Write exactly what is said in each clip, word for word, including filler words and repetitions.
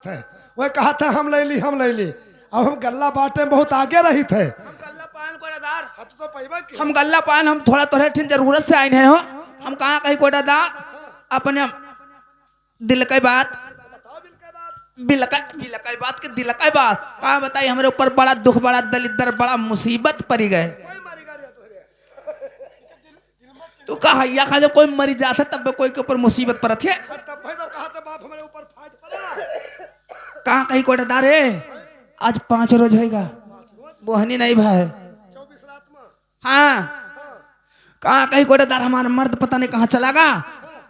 है। वह कहा था, "हम ले ली, हम ले ली।" अब हम गल्ला बाटे में बहुत आगे रही थे। हम गल्ला पान को रदार। हाँ, तो, तो पैबा की। हम गल्ला पान, हम थोड़ा तोहरे ठिन जरूरत से आइन है हो। हम कहाँ कहीं को रदार, अपने दिल के बात। बताओ दिल के बात। दिल का, दिल के बात के दिल के बात। कहाँ बताई, हमरे ऊपर बड़ा दुख, बड़ा दलिद्दर, बड़ा मुसीबत पड़ी गए। कोई मारी गाड़ी है तोहरे। तू कहा, या कहा, जब कोई मरी जात है, तब कोई के ऊपर मुसीबत परत है। तब भाई तो कहा था, "बाप हमारे ऊपर फाट पड़ा।" कहाँ कहीं कोटेदार है, आज पाँच रोज होइगा, बोहनी नहीं भाई। चौबीस रात में। हाँ। हाँ। कहाँ कहीं कोटेदार, हमारा मर्द पता नहीं कहाँ चला गा,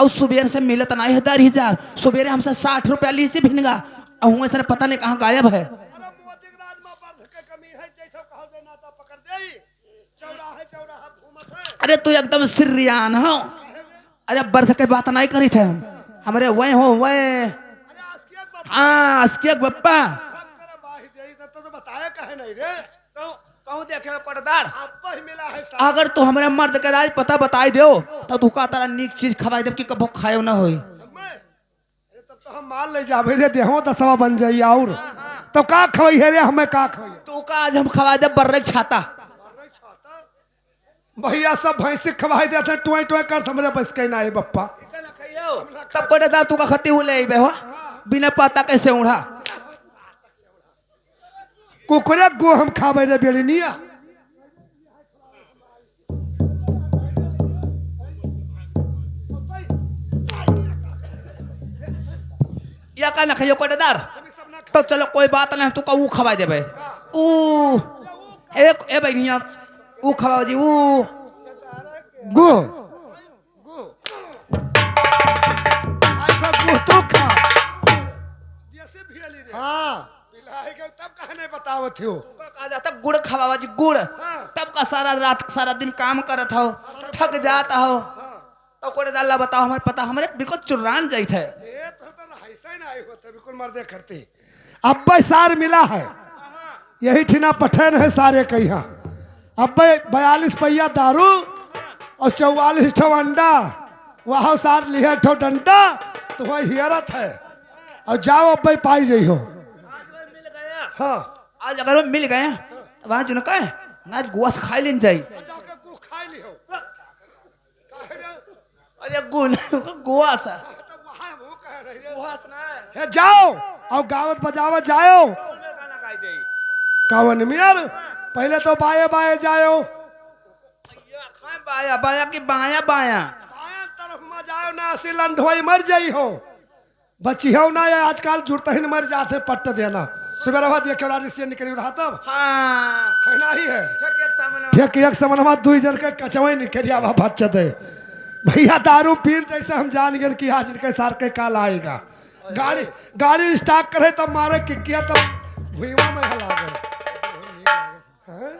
और सुबेर से मिलत नहीं है दर हजार। सुबेरे हमसे साठ रुपया ली से भिनगा, और हुए से पता नहीं कहाँ गायब है। अरे मोदी के राज में मर्द के कमी है, जैसे कहो जे नाता पकड़ दे। चौराहे चौराहा घूमत है। अरे तू एकदम सिर्रियान हो। अरे बर्थ के बात नहीं करी थे हम। हमरे वह हो वह। अरे आस्किया के बप्पा। हाँ, आस्किया के बप्पा। हम तेरा बाही दे, तो, तो बताया काहे नहीं रे? कहूँ, कहूँ देखे हो कोटदार। अब ही मिला है साहब। अगर तू हमरे मर्द के राज पता बताई देओ, तो तू का तरह नीक चीज खवाई देब कि कबो खायो ना होई। हमें? अरे तब तो हम माल ले जाबे रे, देहो दसवा बन जाई और। हाँ, हाँ। तो का खवाई है रे, हमें का खवाई है? तू का आज हम खवाई देब बर्रे के छाता। बर्रे के छाता? भैया सब भैंसी खवाई देते हैं, टोए टोए कर हमरे बस के ना है बप्पा। इका ना खाइयो। तब कोटेदार तू का खती उ ले अइबे हो, बिना पता कैसे उड़ा। कुकुरे गो हम खाबे रे बेड़निया। या का ना खाइयो कोटेदार? तो चलो कोई बात नहीं, तू का ऊ खवाई देबे। ऊ, एक, ए बहनिया, ऊ खवाओ जी, ऊ। गो। गो। ऐसा गो तो खा। जैसे भियली रे। हाँ। भिलाई के तब काहे नहीं बतावत हो? का जाता गुड़ खवावा जी, गुड़। हाँ। तब का सारा रात, सारा दिन काम करत हो, हाँ, तब थक जात हो। हाँ। तो कोटेदार ला बताओ, हमारे पता, हमारे बिल्कुल चुर्रान जाइत है। ये तो, तो ऐसा ही ना आई होता, बिल्कुल मर्दे करते। अब्बे सार मिला है, यही ठिना पठैन है सारे के यहाँ। अब्बे बयालीस पहिया दारू और चौवालीस ठो अंडा, वहाँ सार लिहे ठो डंडा, तो वही हियरत है। और जाओ अब्बे पाई जइहो। हाँ। आज अगर वो मिल गए, तो वहाँ जुनका है, ना आज गोस खाई लेन जाई। जाके गो खाई लिहो। काहे रे? अरे गुन, गोस। हाँ, तो वहाँ वो कह रही है। गोस ना। हे जाओ, और गावत बजावत जाओ। कौन गाना गाई दे? कौन मियर? पहले तो बाएं बाएं जाओ। भैया, खाए बाया, बाया की बाया, बाया। बाया तरफ में जाओ ना, असी लंढोई मर जाई हो। बचिहौ ना, ये आजकल जुड़तहिन मर जात है, पट्ट देना। सुबेरवा देखे वाला रिश्ते निकली रहा तब। हाँ। है ना ही है। ठीक एक सामने। ठीक एक सामने दुई जन के कचवे निकलिया बा बच्चे दे। भैया दारू पीन जैसे हम जान गए कि आज इनके सार के काल आएगा। गाड़ी, गाड़ी स्टार्ट करे तब मारे किकिया तब भुइवा में हला गए। हैं?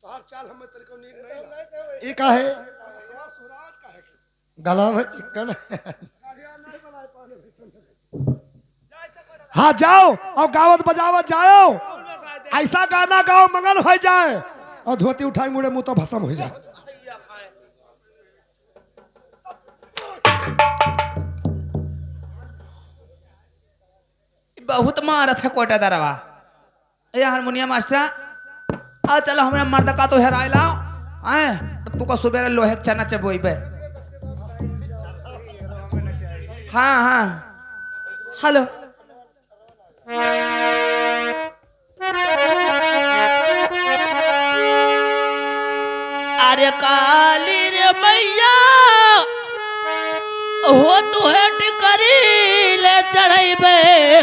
तोहार चाल हमें तरीको नीक नहीं लगा। ई काहे? तोहार सुहरावत काहे की? गला में चिक्कन है। हाँ, जाओ और गावत बजावत जाओ, ऐसा गाना गाओ मंगल हो जाए, और धोती उठाए मुड़े मुँह तो भस्म हो जाए। बहुत मारत है कोटेदारवा। ए हारमोनियम मास्टर, आ चलो, हमरे मर्द का तो हेराय लाओ, हैं? तू का सुबेरे लोहे के चना चबोइबे। हाँ, हाँ। हेलो। अरे काली रे मैया, हो तू हेट करी ले चढ़ैबे।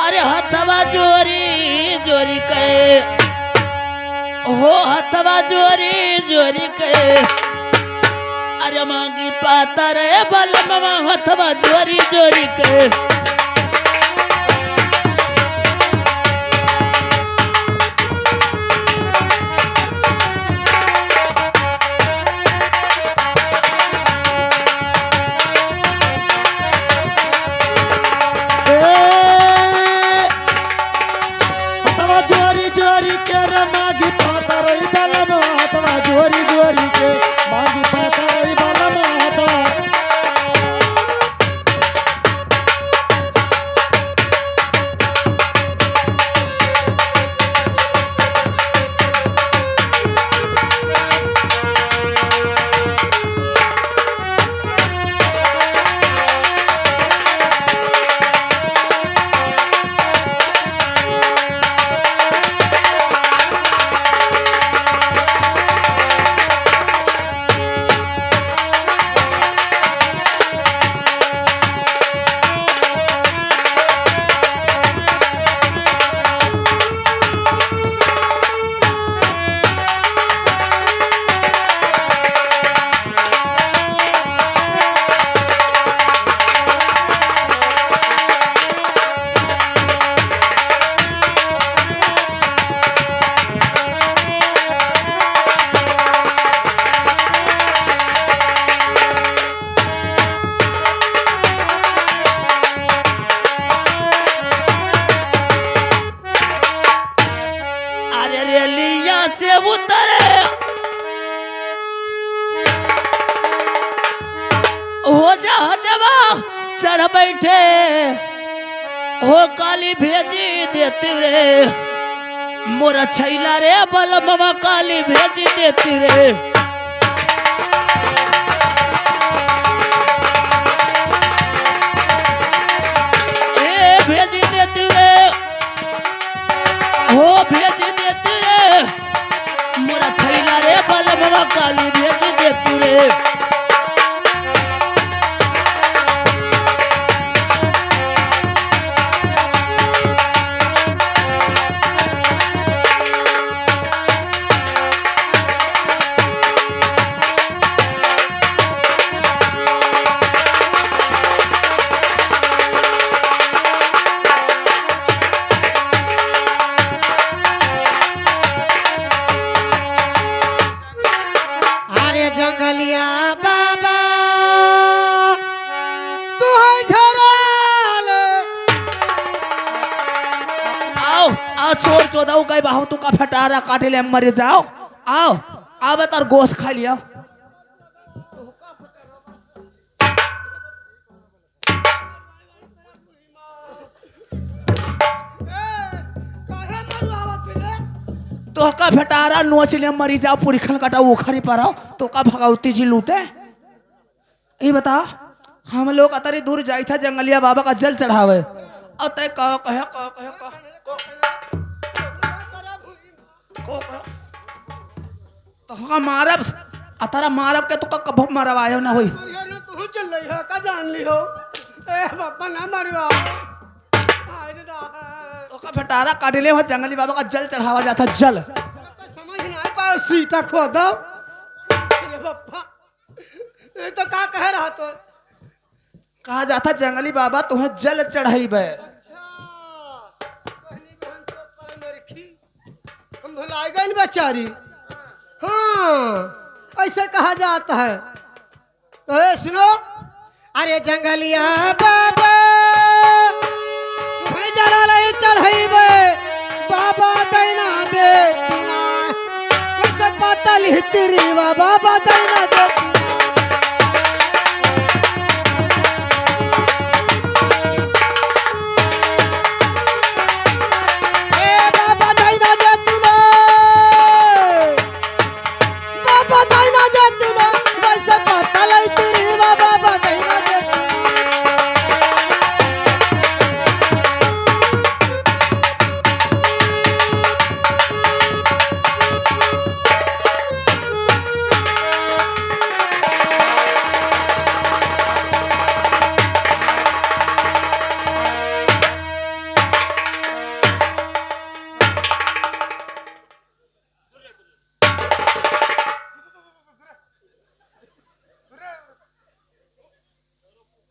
अरे हथवा जोरी जोरी के, हो हथवा जोरी जोरी के, अरे मांगी पातर बलमवा हथवा जोरी जोरी के। ए, हथवा जोरी जोरी के रे मांगी पातर ई बलम, हथवा जोरी जोरी के मांगी पातर ई बलम, हथवा। चढ़ बैठे हो काली भेजी देती रे, मोर छैला रे बलमवा काली भेजी देती रे। ए भेजी देती रे, हो भेजी देती रे, मोरा छैला रे बलमवा काली भेजी देती रे। अरे जंगलिया बाबा, तू है झराल। आओ, आओ, चोर चोदाऊ गए बाहु, तू का फटारा काटे ले मर जाओ। आओ, आओ, तार गोस खा लिया। तोहका भेटारा नोच ले मरी जाओ, पुरखन कटा उखरी पर आओ, तोहका भगवती जी लूटे। ई बता, हम लोग अतरी दूर जाई था जंगलिया बाबा का जल चढ़ावे, और तय कहो, कहे, कहो, कहे, कहो, कहो। तोहका मारब, अतरा मारब के तोहका कभो मरवायो ना होई। अरे, अरे, तू चल रही हो, का जान ली हो? ए, बापा ना मारियो। आए रे दा। तोहका भेटारा काट ले हो, जंगली बाबा का जल चढ़ावा जाता, जल। तो समझ ना पाओ, सीता खो दो। अरे बापा, ये तो का कह रहा तो? कहा जाता जंगली बाबा तोहे जल चढ़ाई बे। अच्छा, पहली बहन तो पाए मरखी। हम भुलाए गए न बेचारी। हाँ, ऐसे कहा जाता है। तो ए, सुनो, अरे जंगलिया बाबा, तुम्हें जला नहीं चढ़ाई बे, बाबा दैना दे तीना, कैसे पता लिहती रे बाबा दैना दे तीना। ए बाबा दैना दे तीना। बाबा दैना दे तीना, वैसे पता लई तेरी बाबा दैना दे तीना।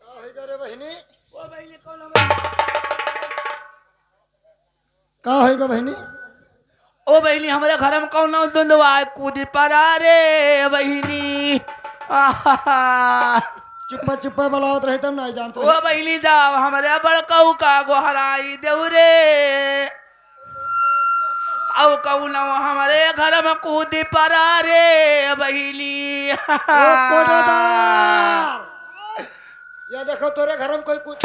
का होइगा रे बहिनी? ओ बहिनी, कौन हमारे का होइगा बहिनी? ओ बहिनी, हमरे घर में कौन दुंदवा कूदी परा रे बहिनी। आहा। चुप्पा चुप्पा बलावत रहे तब नहीं जानत ओ रहे। बहिनी, जाओ हमरे बड़कऊ का गोहराई देउ रे। औ कौनो हमरे घर में कूदी परा रे बहिनी। ओ कोटेदार, या देखो तोरे घर में कोई कूद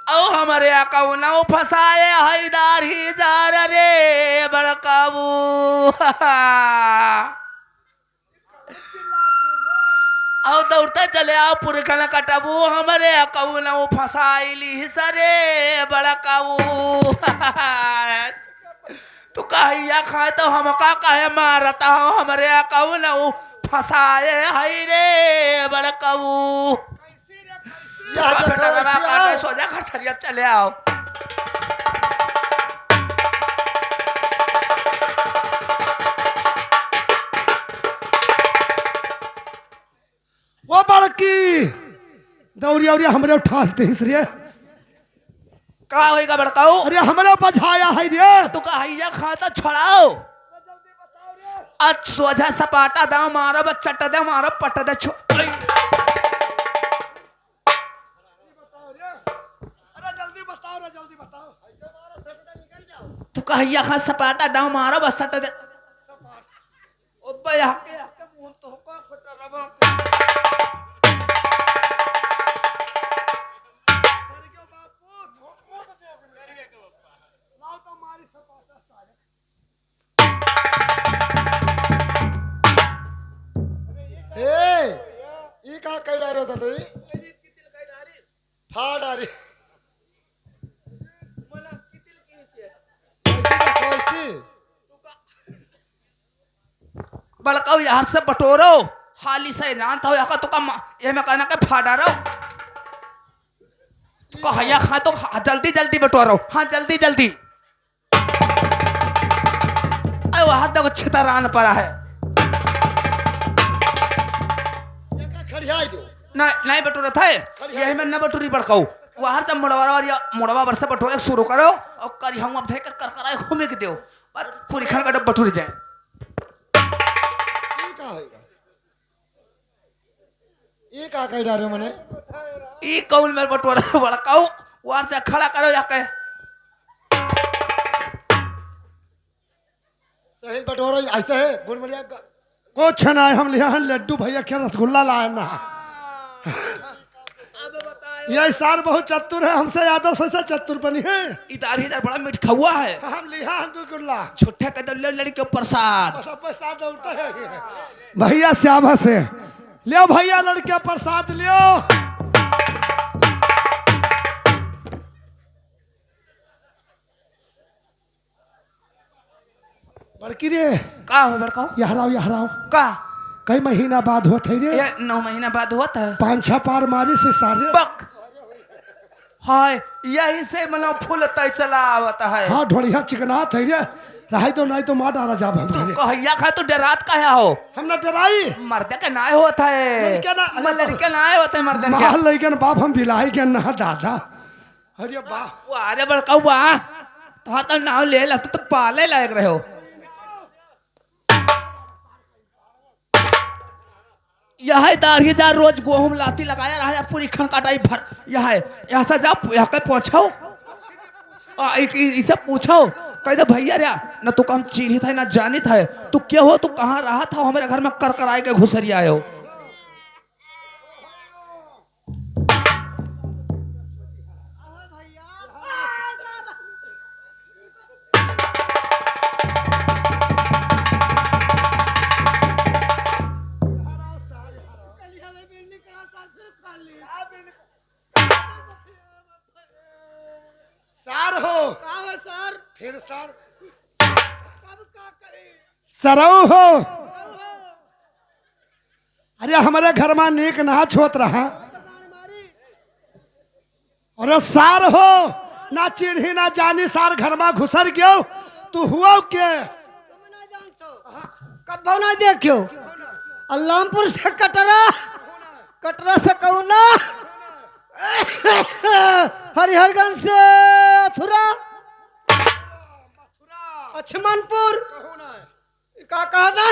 औ हमरे कौनो फसाए हैदार ही जार रे बड़काऊ। औ दौड़ते चले आओ पुरखन कटबू हमरे कौनो फसाइली सरे बड़काऊ। तू कहिया खाए तो हमका कहे मारता हो हमरे कौनो फसाए है रे बड़काऊ। या बेटा, दबा काटे, सोजा घर थरिया चले आओ। वो बड़की दौड़िया उड़िया हमरे ठास देहिस रे। का होइगा बड़काऊ? अरे हमरे बझाया है रे। तू का हैया खाता छोड़ाओ। आज सोझा सपाटा दाव मारो, बस चट दे मारो, पट दे छो। अरे जल्दी बताओ रे, जल्दी बताओ। तू का हैया खा सपाटा दाव मारो, बस चट दे। ओ बे, यहाँ के का कह डारो दादा? फाड़ डारी। कैसी का कैसी? बड़काऊ यार से बटोरो, हाली से जानत हो, यहाँ का तो कम, ये मैं कहना के फाड़ा रहो। तो कहिया खा तो खा, जल्दी जल्दी बटोरो, हाँ, जल्दी जल्दी। अरे, वहाँ तक छितरान पड़ा है। ये का खड़ियाई दो। नहीं, नहीं बटोरत है, खड़ियाई यही में न बटोरी बड़काऊ। वहाँ जब मुड़वा और या मुड़वा बर से बटोरे शुरू करो, और करी हम अब धे के करकराए घूमे के दो, बस पूरी खान का डब बटोरी जाए। ये का होएगा? ये का कह डारे मने? ई कौन मेरे बटोरा बड़काऊ? वार से खड़ा करो या कहे। तो हिल बटोरा ऐसे है, गुड़ मरिया का। कुछ ना है, हम लिया हैं लड्डू भैया के रसगुल्ला लाए ना। ये सार बहुत चतुर है, हमसे यादव से, से चतुर बनी है। इधर ही इधर बड़ा मीठ खौआ है। हम लिया हैं दो गुल्ला। छुट्टा के दल्ले लड़के प्रसाद। बस अब प्रसाद दौड़ता है। भैया श्यामा से लियो भैया, लड़के प्रसाद लियो। बड़की रे। का हो बड़काऊ? यहाँ आओ, यहाँ आओ। का? कई महीना बाद होत है रे? ये नौ महीना बाद होत है। पाँच छह पार मारी से सारे। बक। हाय, यही से मतलब फूल तय चला आवत है। हाँ, ढोड़िया चिकनात है रे। रहाई तो नहीं तो मार डारा जाब हम तू घरे। कहैया खा तू डरात काहे हो? हम ना डराई। मर्दे के नाय होत है। लड़के ना, अरे मर लड़के नाय होत है मर्दन के। मार लइकन बाप हम बिलाई के ना दादा। अरे बा। वाह रे बड़काऊ बा। तोहार तो नाव ले ला, तू तो पाले लायक रहे हो। यह है दाढ़ी जा रोज गोहूं लाती लगाया रहा है, पूरी खन कटाई भर। यह है, यहाँ से जाओ, यहाँ के पूछो। आ, इ-, इ-, इसे पूछो, कह दे भैया रे, न तो हम चीन्हित है, न जानित है। तू क्या हो, तू कहाँ रहा था, हमारे घर में कर कर आए के घुसरी आए हो। सार हो। का हो सार? फिर सार। अब का करी? सरऊ हो। सरऊ हो। अरे, हमरे घर मा नीक नाच होत रहा। अरे, सार हो, ना चिन्ही ना जानी, सार घर मा घुसर गयो। तू हुआ के? कब्बो ना देखियो। अल्लामपुर से कटरा, कटरा से कौना, हरिहरगंज से अथुरा, लक्ष्मणपुर। का कहना?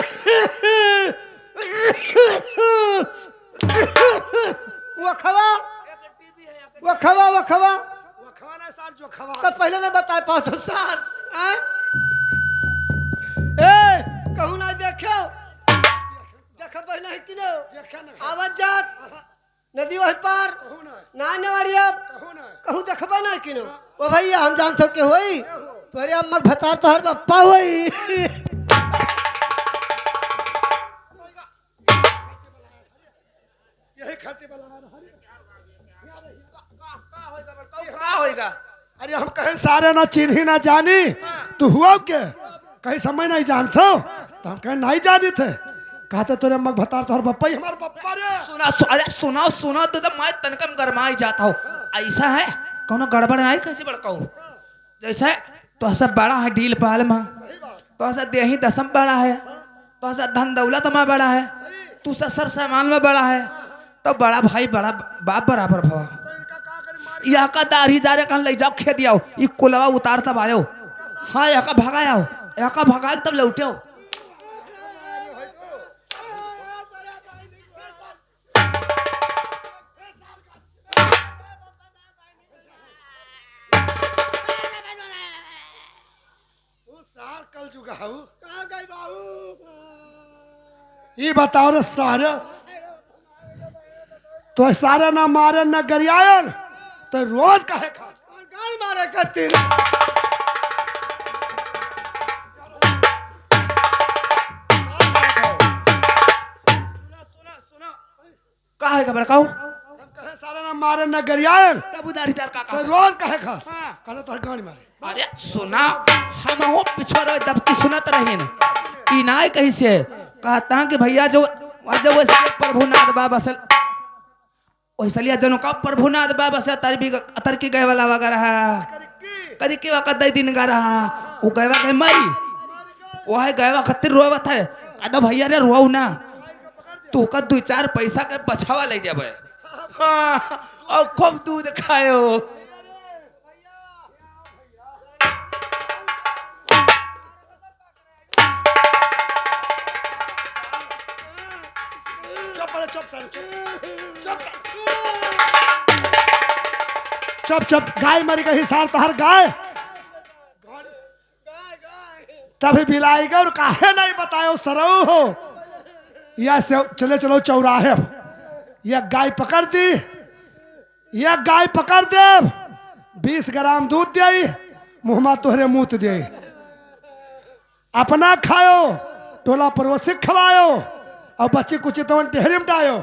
वखवा, वखवा, वखवा। वखवा ना सार, जोखवा। तो पहले नहीं बताए पाओ तो सार, हैं? ए, कहूँ ना देखो। देखबे नहीं किनो। देखा ना। आवत जात। नदी वही पार। कहूँ ना। ना नेवारी अब। कहूँ ना। कहूँ देखबे ना किनो। हाँ। ओ भैया, हम जानत हो के होई? के हो? तोरे अम्मा के भतार तोहर बप्पा होई। यही खातिर बला रहा है। का, का होइगा बड़काऊ? का होइगा? अरे हम कहे सारे ना चिन्ही ना जानी, हाँ। तू हुआ के? कहीं समय नहीं जानत हो? तो हम कहे नहीं जानित है। कहते तोरे अम्मा के भतार तोहर बप्पा ही हमार बप्पा रे। सुना, सु-, अरे सुनाओ, सुनाओ, तू तो मैं तनकम गरमाई जात हो। ऐसा है, कौनो गड़बड़ नहीं कैसे बड़काऊ? जैसे तोहसे बड़ा है डील पाल मा, सही बात। तोहसे देही दसम बड़ा है, तोहसे धन दौलत मा बड़ा है, तू ससुर सामान मा बड़ा है, तो बड़ा भाई बड़ा बाप बराबर भवा। तो इनका का करी, मार यहाँ का दाढ़ी जा रे, कहन ले जाओ खेत आओ, ई कुलवा उतार तब आयो। हाँ, यहाँ का भगायो, यहाँ का भगा के तब लौट्यो। तू सार कल जुगाऊ। कहाँ गई बाबू? ई बताओ रे सारे, तो सारे ना मारे ना गरियायन, तो रोज काहे खा? गाल मारे खातिर। सुना, सुना, सुना। का है का बड़काऊ? हम कहे सारे ना मारे ना गरियाएन। तब उधार इधर का तो कहा? रोज कहे खा। हाँ। कहता तोहर गाड़ी मारे। अरे सुना, हम हो पिछवा रहे दबकी सुनत रहिन। ई नाय कही से कहता कि भैया जो, जो वैसे प्रभुनाथ बाबा सल, वैसलिया जनो का प्रभुनाथ बाबा से अतर भी, अतर की गए वाला वगैरह है। करिकी वक्त दई दिन गा रहा। वो गएवा गए मरी। वह गएवा खतिर रोवत है। अरे भैया रे रोऊ ना। तू का दुई चार पैसा के बछावा ले जाबे। हाँ, और खूब दूध खायो। चुप, अरे चुप सारे, चुप। चुप, चुप। चुप, चुप। गाय मरी गई सार तहर गाय। तभी बिलाई गए और काहे नहीं बतायो सरऊ हो। या से चले चलो चौराहे पर। या गाय पकड़ दी। या गाय पकड़ देब, बीस ग्राम दूध देई, मुँह मा तोहरे मूत देई। अपना खायो, टोला पड़ोसी खवायो, और बच्ची कुची तवन डेहरी में डायो।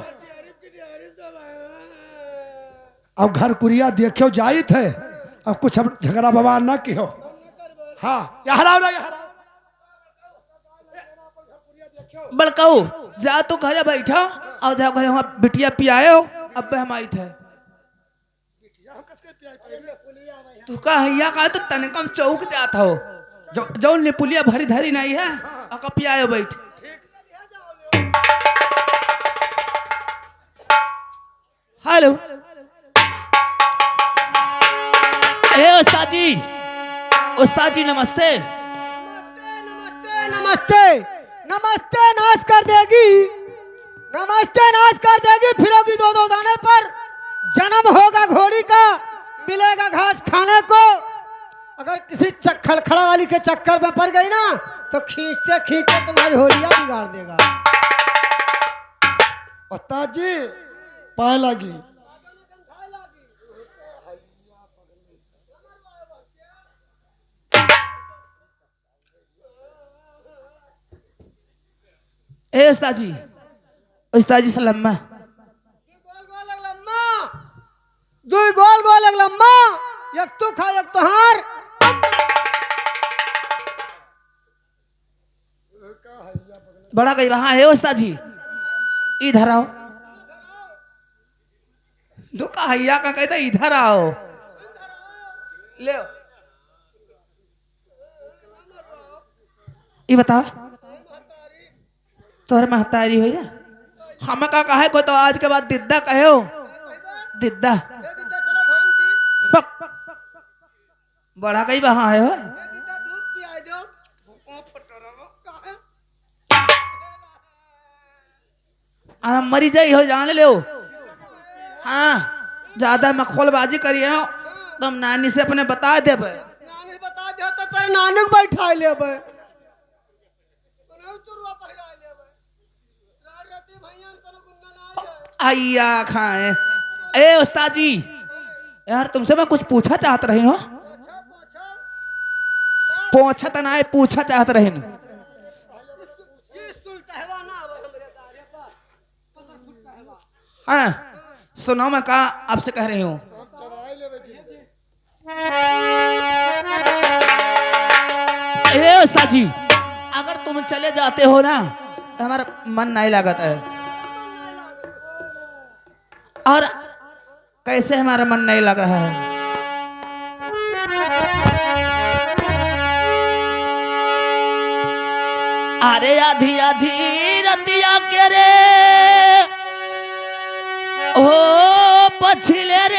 और घर कुरिया देखियो जाइत है, और कुछ अब झगड़ा बवाल ना किहो। हाँ, यहाँ रहो ना, यहाँ रहो। बड़काऊ, जा तू घरे बैठा, और जा घरे वहाँ बिटिया पियाए हो, अब हम आइत है। तू का हैया का तो तनिकम चौक जात हो। जो, जौन निपुलिया भरी धरी नहीं है, अका पियायो बैठ। हेलो। ए उस्ताद जी, उस्ताद जी नमस्ते। नमस्ते, नमस्ते, नमस्ते, नमस्ते नाश कर देगी। नमस्ते नाश कर देगी, फिरोगी दो दो दाने पर। जन्म होगा घोड़ी का, मिलेगा घास खाने को। अगर किसी चक-, खलखला वाली के चक्कर में पड़ गई ना, तो खींचते खींचते तुम्हारी होलिया बिगाड़ देगा। उस्ताद जी, पाए लागी। ए उस्ताद जी, उस्ताद जी से लम्मा। दुई गोल गोल एक लम्मा, एक तू खा, एक तोहार। बड़ा गई वहाँ है उस्ताद जी, इधर आओ। दुका हैया का कहते इधर आओ। ले। ई बता, तोहर महतारी हो या? हम का कहे को तो आज के बाद दिद्दा कहो। दिद्दा। बक। बड़ा कई बहा है हो। अरे मरी जाई हो, जान लेओ। हाँ, ज्यादा मखौलबाजी करिए हो, तुम नानी से अपने बता देबे। नानी बता दे तो तेरे नानी को बैठा लेबे। अइया खाए। ए उस्ताद जी, यार तुमसे मैं कुछ पूछा चाहत रही हूँ। पूछा तो ना है, पूछा चाहत रही हूँ। हाँ, सुनो, मैं का आपसे कह रही हूँ। ए उस्ताद जी, अगर तुम चले जाते हो ना, तो हमारा मन नहीं लगता है। और कैसे हमारा मन नहीं लग रहा है? अरे आधी आधी रतिया के रे, ओ पछिले रे,